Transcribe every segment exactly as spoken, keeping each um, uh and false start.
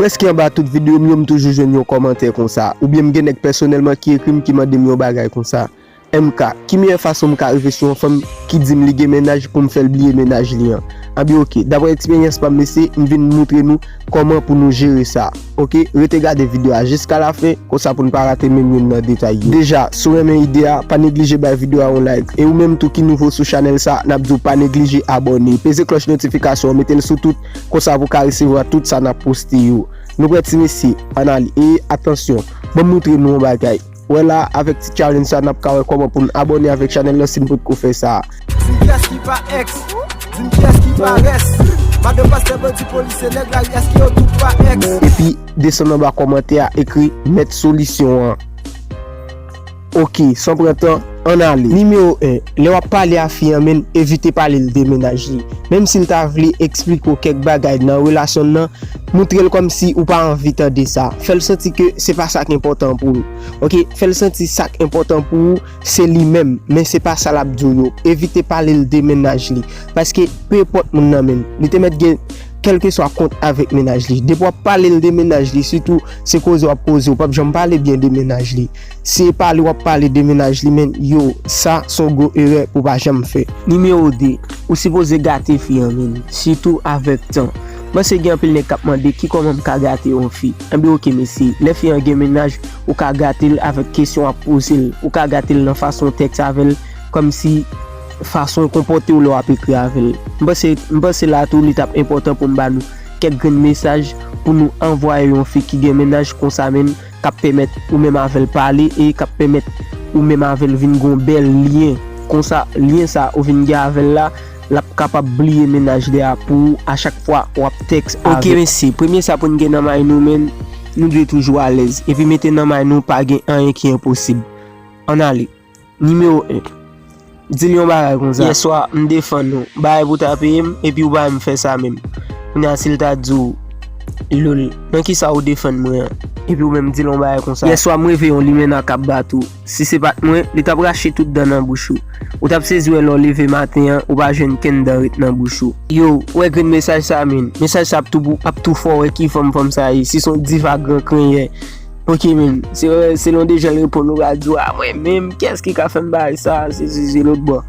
Prèske anba tout videyo m yo, m toujou jwenn yon kòmantè konsa. Oubyen m gen nèg pèsonèlman ki ekri m, ki mande m yon bagay konsa. M K, ki meyè fason m ka rive sou yon fanm ki di m li gen mennaj pou m fè l bliye mennaj li an? Anben oke, daprè eksperyans pa m mesye, m vin moutre nou kòman pou nou jere sa. Oke, rete gade videyo a jiska lafen, konsa pou n pa rate menm youn nan detay yo. Deja, si w renmen ide a, pa neglije bay videyo a yon like. E ou menm tou ki nouvo sou chanèl sa, n ap di w pa neglije abòne. Peze klòch notifikasyon an, mete l sou tout, konsa pou w ka resevwa tout sa n ap poste yo. Nou prè ti mesye, ann ale. E atansyon, ban m moutre nou yon bagay. Wè la, avèk ti challenge sa, n ap ka wè kòman pou n abòne avèk chanèl lan si n potko fè sa. Di m kiyès ki pa ex, di m kiyès ki pa rès. Madan pastè, bandi, polisye, nèg lari, èske yo tout pa ex? Epi desann anba kòmantè a, ekri mèt solisyon an. Oke, san pran tan, ann ale. Nimewo en, lè w ap pale a fi an, men evite pale l de mennaj li. Menm si l ta vle eksplike w kèk bagay nan relasyon n nan, moutre l kòmsi ou pa anvi tande sa. Fè l santi ke se pa sa k enpòtan pou ou. Oke, fè l santi sa k enpòtan pou ou, se li menm, men se pa sa l ap di w yo. Evite pale l de mennaj li. Paske, pe enpòt moun nan, men, li te mèt gen kèlkeswa kont avèk mennaj li. Depi w ap pale l de mennaj li, sitou se koze w ap koze, ou p ap janm pale byen de mennaj li. Si e pale w ap pale de mennaj li, men yo, sa s on gwo erè pou w pa janm fè. Nimewo de, ou sipoze gate fi an, men, sitou avèk tan. M panse gen anpil nèg k ap mande ki kòman m ka gate yon fi. Anben oke mesye, lè fi an gen mennaj, ou ka gate l avèk kesyon w ap poze l. Ou ka gate l nan fason w tèks avè l, kòmsi fason w konpòte w lè w ap ekri avè l. M panse, m panse la tou li t ap enpòtan pou m ba nou kèk grenn mesaj pou nou anvwaye yon fi ki gen mennaj konsa, men, k ap pèmèt ou menm avè l pale e k ap pèmèt ou menm avè l vin gon bèl lyen. Konsa, lyen sa ou vin gen avè l la, l ap kapab bliye mennaj li a pou ou a chak fwa w ap tèks avè l. Oke mesye, premye sa pou n gen nan may nou, men, nou dwe toujou alèz. Epi mete nan may nou pa gen anyen ki enposib. Ann ale. Nimewo en. Di l yon bagay konsa. Yèswa, m defann ou. Bagay pou w ta peye m, epi ou pa menm fè sa menm. Kounye a, si l ta di w, Loul, nan kisa ou defann mwen an? Epi ou menm di l yon bagay konsa. Yèswa, m reve yon limena k ap bat ou. Si se pa t mwen, li t ap rache tout dan nan bouch ou. Ou t ap sezi wè lè w leve maten an, ou pa jwenn kenn dan ret nan bouch ou. Yo, ou wè grenn mesaj sa, men. Mesaj sa ap tou, ap tou fò, wè ki fanm fanm sa ye. Si se yon diva gran krenyè. Oke, men. Se, selon de jan l reponn ou, pral di w, a, mwen menm, kiyès ki ka fè m bagay sa? Se, se, se lòt bò.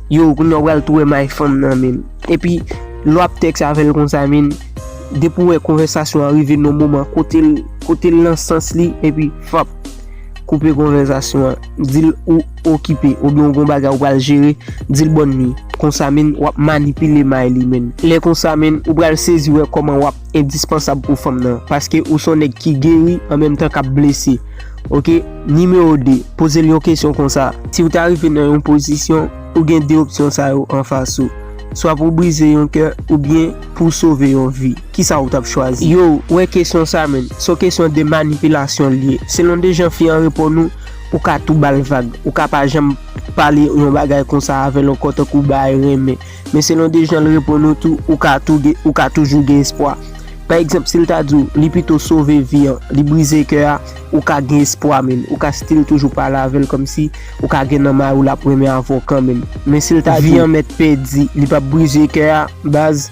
Yo, kounye a w pral tou wè may fanm nan, men. Epi, lè w ap tèks avè l konsa, men, depi w wè konvèsasyon an rive nan moman kote l, kote l nan sans li, epi, fap, koupe konvèsasyon an. Di l ou okipe, oubyen w gon bagay ou pral jere, di l bòn nwi. Konsa, men, w ap manipile may li, men. Lè konsa, men, ou pral sezi wè kòman w ap endispansab pou fanm nan, paske ou se yon nèg ki geri an menm tan k ap blese. Oke, nimewo de, poze l yon kesyon konsa. Si w ta rive nan yon pozisyon, ou gen de opsyon sa yo anfas ou. Swa pou w brize yon kè, oubyen pou w sove yon vi. Kisa w t ap chwazi? Yo, wè kesyon sa, men. Se yon kesyon de manipilasyon l ye. Selon de jan fi an reponn ou, ou ka tou ba l vag. Ou ka pa janm pale yon bagay konsa avè l ankò, tankou bay renmen. Men selon de jan l reponn ou tou, ou ka tou gen, ou ka toujou gen espwa. Pa egzanp, si l ta di w, li pito sove vi an, li brize kè a, ou ka gen espwa, men. Ou ka still toujou pale avè l kòmsi ou ka gen nan may ou l ap renmen avè w kanmenm. Men si l ta di vi an mèt pèdi, li p ap brize kè a, baz,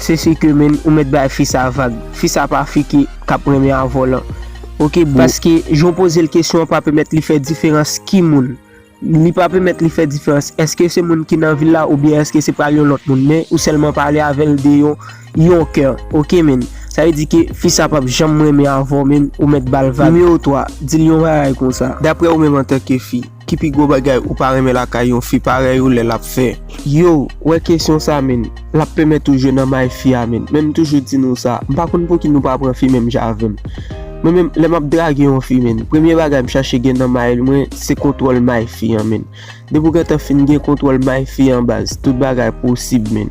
se si ke, men, ou mèt bay fi sa vag. Fi sa pa fi ki, k ap renmen avè w lan. Oke, bro. Paske, jan w poze l kesyon an pa pèmèt li fè diferans ki moun. Li pa pèmèt li fè diferans. Èske se moun ki nan vil la oubyen èske se pral yon lòt moun? Men ou sèlman pale avè l de yon, yon kè. Oke, men. Sa vle di ke fi sa p ap janm renmen avè w, men ou mèt ba l vag. Nimewo twa, di l yon bagay konsa. Daprè ou menm antanke fi, ki pi gwo bagay ou pa renmen lakay yon fi parèy ou lè l ap fè? Yo, wè kesyon sa, men. L ap pèmèt ou jwe nan may fi a, men. Men m toujou di nou sa. M pa konn pouki nou pa pran fi menm jan avè m. Mwen menm, lè m ap drage yon fi, men, premye bagay m chache gen nan may mwen, se kontwòl may fi an, men. Depi w gentan fin gen kontwòl may fi an, baz, tout bagay posib, men.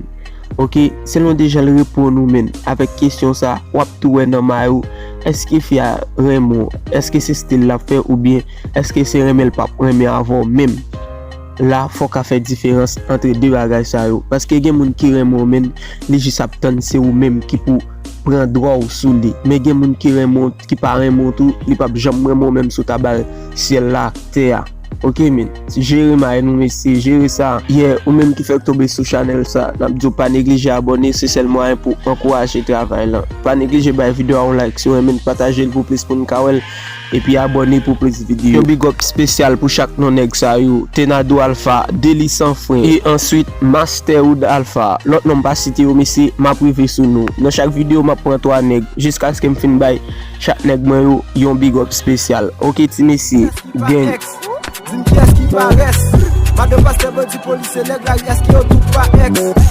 Oke, selon de jan l reponn ou, men, avèk kesyon sa, w ap tou wè nan may ou, èske fi a renmen w, èske se stil l ap fè, oubyen èske se renmen l p ap renmen avè w menm. La, fò w ka fè diferans ant de bagay sa yo. Paske gen moun ki renmen w, men, li jis ap tann se ou menm ki pou pran dwa w sou li. Men gen moun ki renmen w, ki pa renmen w tou, li p ap janm renmen w menm si w ta ba l syèl la ak tè a. Ok men, jere may nou mesye, jere sa. Yeah, ou menm ki fèk tonbe sou chanèl sa, n ap di w pa neglije abòne, se sèl mwayen pou ankouraje travay lan. Pa neglije bay videyo a yon like si w renmen l, pataje l pou plis moun ka wè l, epi abòne pou plis videyo. Yon big up espesyal pou chak non nèg sa yo, Tenado Alpha, Deli San Fren, e answit Masterwood Alpha. Lòt non m pa site yo mesye, m ap rive sou nou. Nan chak videyo m ap pran twa nèg, jiskaske m fin bay chak nèg mwen yo yon big up espesyal. Ok ti mesye, gang. Di m kiyès ki pa rès. Madan pastè, bandi, polisye, nèg lari, èske yo tout pa èks?